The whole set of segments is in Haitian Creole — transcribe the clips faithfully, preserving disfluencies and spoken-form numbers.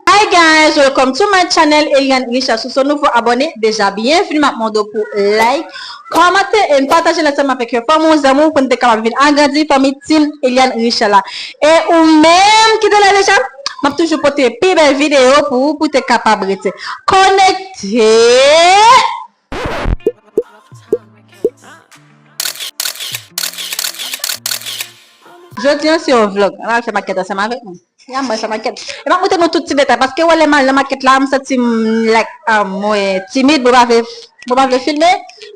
Hi guys, welcome to my channel, Eliane Richard. Si w se yon nouvo abòne, deja byenvini, m ap mande w pou like, kòmante e pataje l ansanm avèk yon fanmi w, zanmi w, pou n te kapab vin agrandi fanmi Team Eliane Richard la. E ou menm ki te la deja, m ap toujou pote pi bèl videyo pou ou, pou te kapab rete konekte. Jodi a se yon vlog. Ann al fè makèt ansanm avèk mwen. Ya, mwen fè makèt. E m ap montre nou tout ti detay, paske w wè lè m al nan makèt la, m santi m, like, um, mwen timid, mwen pa vle, mwen pa vle filme.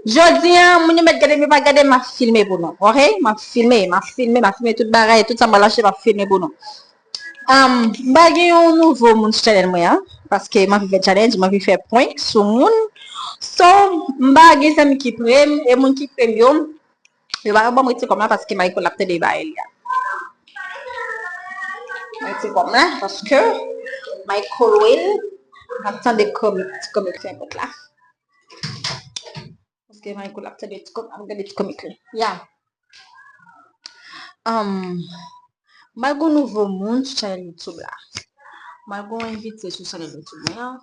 Jodi a, moun yo mèt gade m, yo pa gade m, m ap filme pou nou. Oke? M ap filme, m ap filme, m ap filme tout bagay, tout sa m pral achte, m ap filme pou nou. Um, m pa gen yon nouvo moun sou channel mwen an, paske m anvi fè challenge, m anvi fè prank sou moun. So, m pa gen zanmi ki pre m, e moun ki pre m yo, yo pa ban mwen ti kòb la paske Michael ap tande bagay li a. Mwen ti kòb la, paske Michael Will ap tande kòb, ti kòb li fè kòb la. Paske Michael ap tande ti kòb, ap gade ti kòmik li. Ya. Um, m al gen nouvo moun sou chanèl YouTube la. M al gen yon envite sou chanèl YouTube mwen an.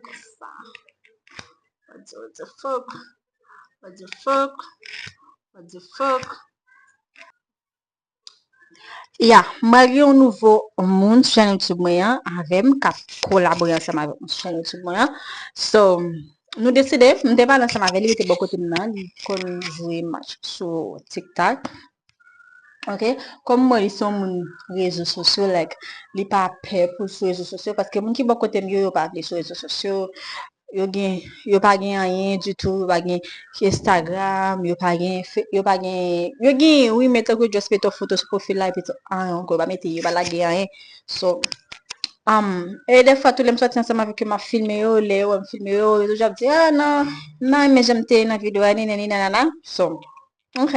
Konsa. What the, what the fuck? What the fuck? What the fuck? Ya, m al gen yon nouvo moun sou chanèl YouTube mwen an avè m, k ap kolabore ansanm avèk mwen sou chanèl YouTube mwen an. So, nou deside, m te pale ansanm avè li, li te bò kote m nan, li konn jwe match sou TikTok. Ok, kòm m wè li se yon moun rezo sosyo, like, li pa pè pou l sou rezo sosyo, paske moun ki bò kote m yo, yo pa vle sou rezo sosyo, yo gen, yo pa gen anyen ditou, yo pa gen Instagram, yo pa gen, fe- yo pa gen, yo gen, wi, men tankou just mete yon foto sou pwofil la, epi tou, anyen ankò, yo pa mete, yo pa lage anyen. So, um, e defwa, tou lè m sòti ansanm avèk yo, m ap filme yo, lè yo wè m filme yo, yo toujou ap di, ah, non, m pa renmen jan m te ye nan videyo a, ni, ni, ni, nanana. So, ok.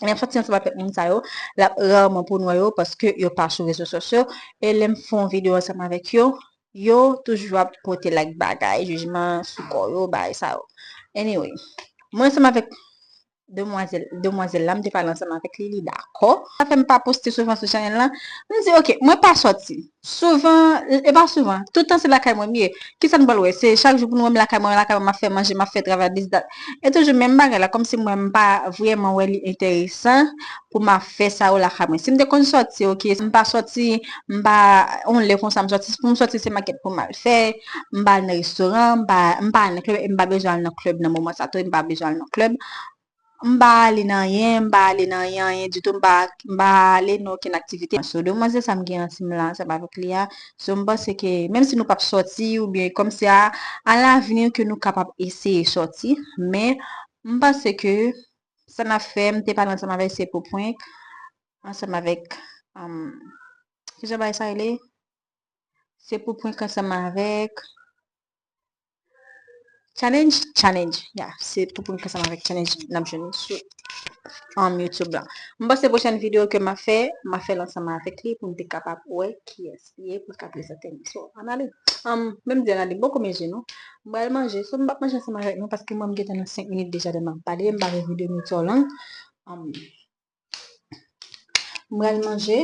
Lè m sòti ansanm avèk moun sa yo, l ap rarman pou nou wè yo, paske yo pa sou rezo sosyo. E lè m fè yon videyo ansanm avèk yo, yo toujou ap pote like bagay, jijman sou kò yo, bagay sa yo. Anyway, mwen ansanm avèk demwazèl, demwazèl la, m te pale ansanm avèk li, li dakò. Sa fè m pa poste souvan sou chanèl la. M di, ok, mwen pa sòti. Souvan, e pa souvan, tout tan se lakay mwen m ye. Kisa n pral wè? Se chak jou pou nou wè m lakay mwen, lakay mwen, m ap fè manje, m ap fè travay, this, that. E toujou menm bagay la, kòmsi mwen m pa vrèman wè li enteresan pou m ap fè sa yo lakay mwen. Si m te konn sòti, ok, si m pa sòti, m pa, yon lè konsa m sòti, pou m sòti se makèt pou m al fè, m pa al nan restoran, m pa, m pa al nan klèb, e m pa bezwen al nan klèb nan moman sa tou, e m pa bezwen al nan klèb. M pa ale nan anyen, m pa ale nan anyen, anyen ditou, m pa, m pa ale nan okenn aktivite. So, demwazèl sa m gen ansanm la, ansanm avèk li a, so, m panse ke, menm si nou p ap sòti, oubyen kòmsi a, alavni ke nou kapab eseye sòti, men m panse ke sa n ap fè, m te pale ansanm avèk Se pou prank, ansanm avèk, um, kijan bagay sa rele? Se pou prank ansanm avèk Challenge, challenge. Ya, se pou prank ansanm avèk challenge n ap jwenn sou, um, YouTube la. M panse pwochèn videyo ke m ap fè, m ap fè l ansanm avèk li pou m te kapab wè kiyès li ye pou l ka prezante m. So, ann ale. Um, menm di ann ale, bon, koumen je nou. M pral manje, so m p ap manje ansanm avèk nou paske mwen m gentan nan senk minit deja de m ap pale, m pa vle videyo m twò long. Um, M pral manje.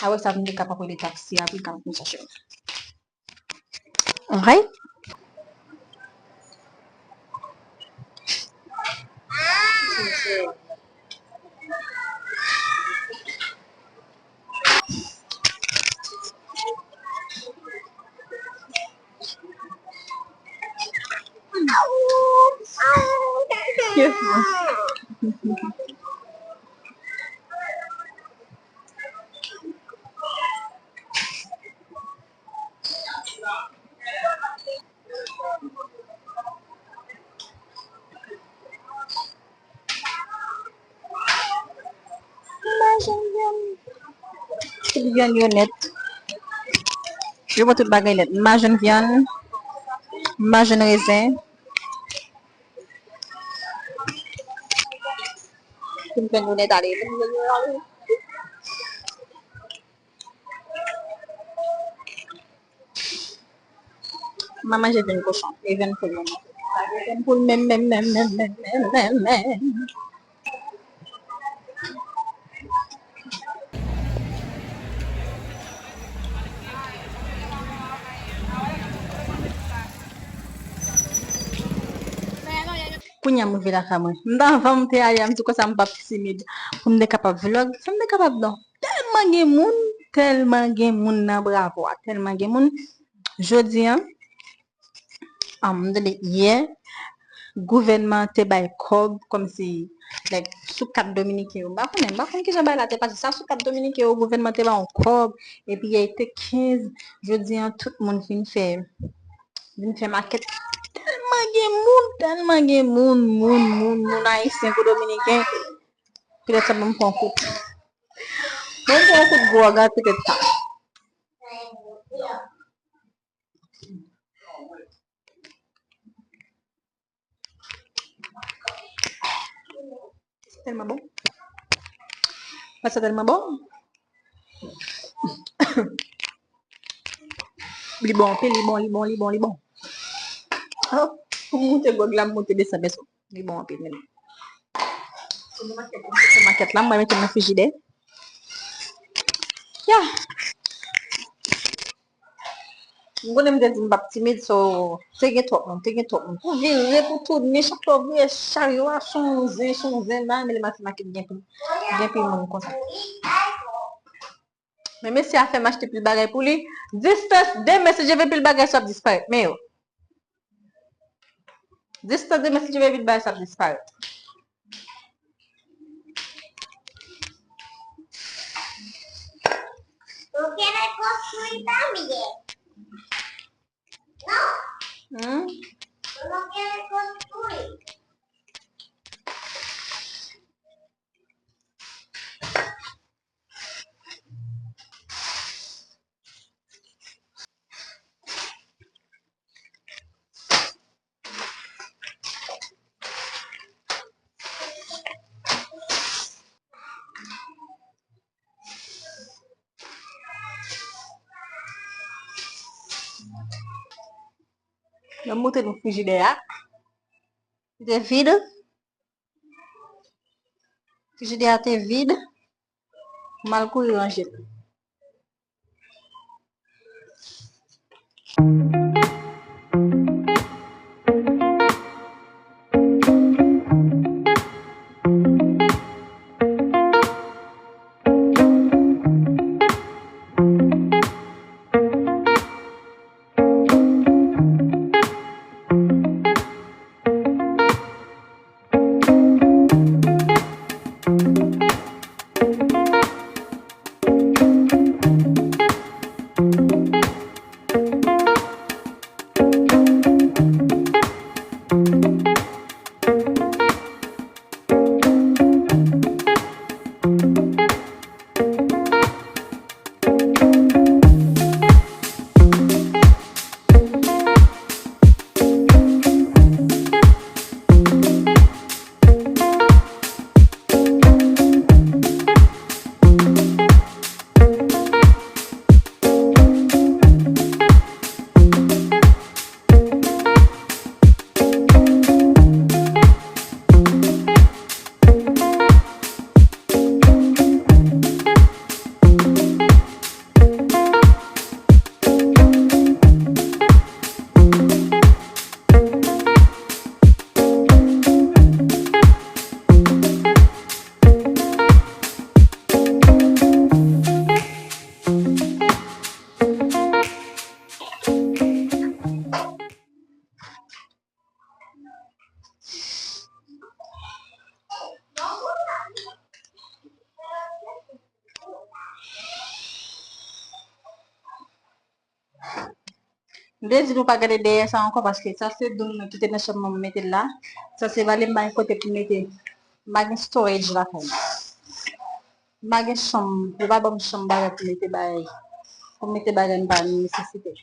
Apre sa, m te kapab rele taksi a pou l ka vin chache m. Ok? Excuse me. M pa janm vyann. Tout vyann yo nèt. Yo pran tout bagay nèt. M pa jwenn vyann. M pa jwenn rezen. Tout vyann yo nèt ale. M pa manje vyann kochon. E vyann poul mwen manje. Pa gen vyann poul menm, menm, menm. M pa gen vyann poul menm, menm, menm, menm, menm, menm. Kounye a m rive lakay mwen. M t, anvan m te ale a, m di konsa m p ap timid. Pou m te kapab vlog, fò m te kapab non. Tèlman gen moun, tèlman gen moun nan Bravo a, tèlman gen moun. Jodi a, ah, m tande yè, gouvènman an te bay kòb, kòmsi, like, sou kat dominiken yo. M pa konnen, m pa konn kijan bagay la te pase. Sa sou kat dominiken yo, gouvènman te ba yon kòb, epi yè te kenz, jodi a, tout moun fin fè, vin fè makèt. Tèlman gen moun, tèlman gen moun, moun, moun, moun ayisyen kou dominiken. Petèt sa ban m pran kout. Ban m pran kout gwòg a, petèt sa. Tèlman bon. Sa tèlman bon. Li bon anpil, li bon, li bon, li bon, li bon. Oh, pou m moute gwòg la, m moute desann, mezanmi. Li bon anpil, men. Sou makèt la, m mete nan frijidè. Ya. M konnen m te di m p ap timid, so, te gen twòp moun, te gen twòp moun. Pou vire, pou tounen, chak lè w vire, chak jou a, se yon zen, se yon zen la, men le maten makèt gen pil, gen pil moun konsa. Men mesye a fè m achte pil bagay pou li. Distance de mèt, si je ve pil bagay sa ap disparèt. Men yo. Distance de mèt, si je ve pil bagay sa ap disparèt. Tú quieres construir también, ¿no? Hmm? Tú no quieres construir. Mwen montre nou frijidè a. Li te vid. Frijidè a te vid. M al kouri ranje l. M te di nou pa gade dèyè sa ankò, paske sa se doum mwen ki te nan chanm mwen, m mete l la. Sa se vale m pa gen kote pou m mete. M pa gen storage lakay mwen. M pa gen chanm, yo pa ban m chanm bagay pou mete bagay. Pou m mete bagay m pa nesesite.